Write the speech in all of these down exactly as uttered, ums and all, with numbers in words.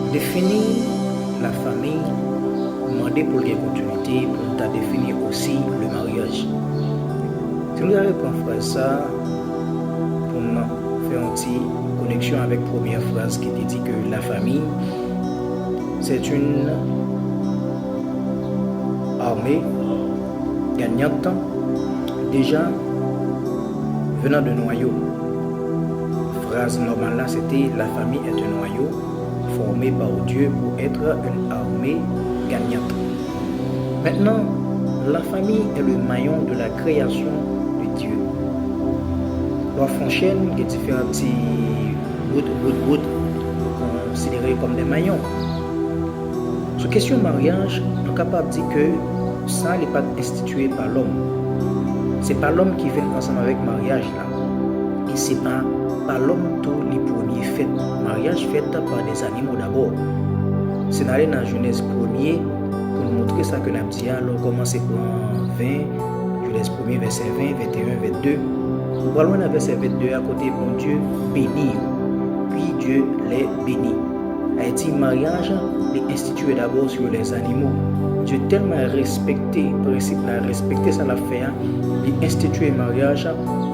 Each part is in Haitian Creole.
Defini lafanmi mande pou l gen kontinite pou n ta defini osi lemaryaj. Si nou ta repran fraz sa a pou n fè yon ti koneksyon avèk premyè fraz ki te di ke lafanmi, c'est une armée gagnante déjà venant d'un noyau. Fraz nòmal la, se te, la famille est un noyau formé par Dieu pour être une armée gagnante. Maintenant, la famille est le maillon de la création de Dieu. Lè w fè yon chèn, gen diferan ti bout, bout, bout, nou konsidere yo kòm de mayon. Sou kesyon maryaj, nou kapab di ke sa, li pa t enstitiye pa lòm. Se pa lòm ki vin ansanm avèk maryaj la. E se pa pa lòm tou li premye fèt. Maryaj fèt pa de zanimo dabò. Si n ale nan Jenèz premye, pou n montre sa ke n ap di a, lè w kòmanse pran ven, Jenèz premye, vèsè ven, venteyen, vennde, ou pral wè nan vèsè vennde a kote Bondye beni yo. Puis Dieu les bénit. Sa vle di, maryaj, li enstitiye dabò sur les animaux. Dye tèlman respekte prensip la, respekte sa l ap fè a, li enstitiye maryaj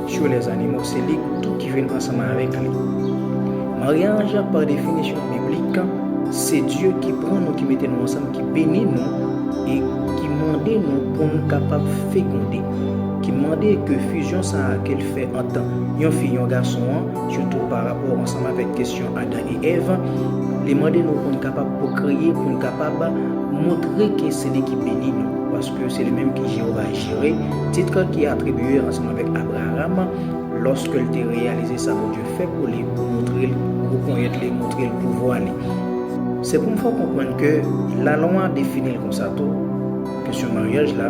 sur les animaux. Se li tou ki vin ansanm avèk li. Maryaj, pa definisyon biblik, se Dye ki pran nou, ki mete nou ansanm, ki beni nou e ki mande nou pou nou kapab fegonde, ki mande ke fizyon sa a ke l fè ant yon fi, yon gason an, sitou pa rapò ansanm avèk kesyon Adan e Èv, li mande nou pou n kapab pwokreye, pou n kapab montre ke se li ki beni nou, paske se li menm ki Jewova Jire, tit ki atribiye ansanm avèk Abraram, lòske l te reyalize sa Bondye fè pou li, pou montre l rekonèt li, montre l pouvwa li. Se pou m fè w konprann ke lalwa defini l konsa tou, kesyon maryaj la,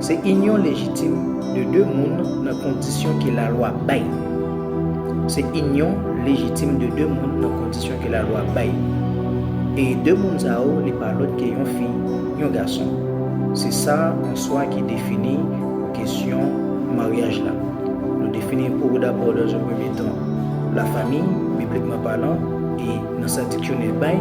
se inyon lejitim de de moun nan kondisyon ke lalwa bay. Se inyon lejitim de de moun nan kondisyon ke lalwa bay. E de moun sa yo, li pa lòt ke yon fi, yon gason. Se sa an swa ki defini pou kesyon maryaj la. Nou defini pou ou dabò, dans un premier temps, la famille, bibliquement parlant, e nan sa diksyonè bay.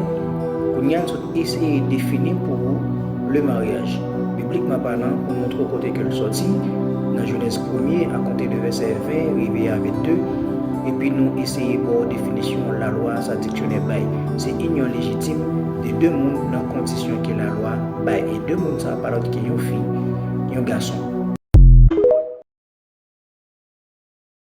Kounye a, n sot eseye defini pou ou le mariage. Bibliquement parlant, pou montre w kote ke l sòti, nan Jenèz premye, a konte de vèsè ven rive a vennde, epi nou eseye ba w definisyon lalwa sa diksyonè bay. Se inyon lejitim de de moun nan kondisyon ke lalwa bay. E de moun sa a pa lòt ke yon fi, yon gason.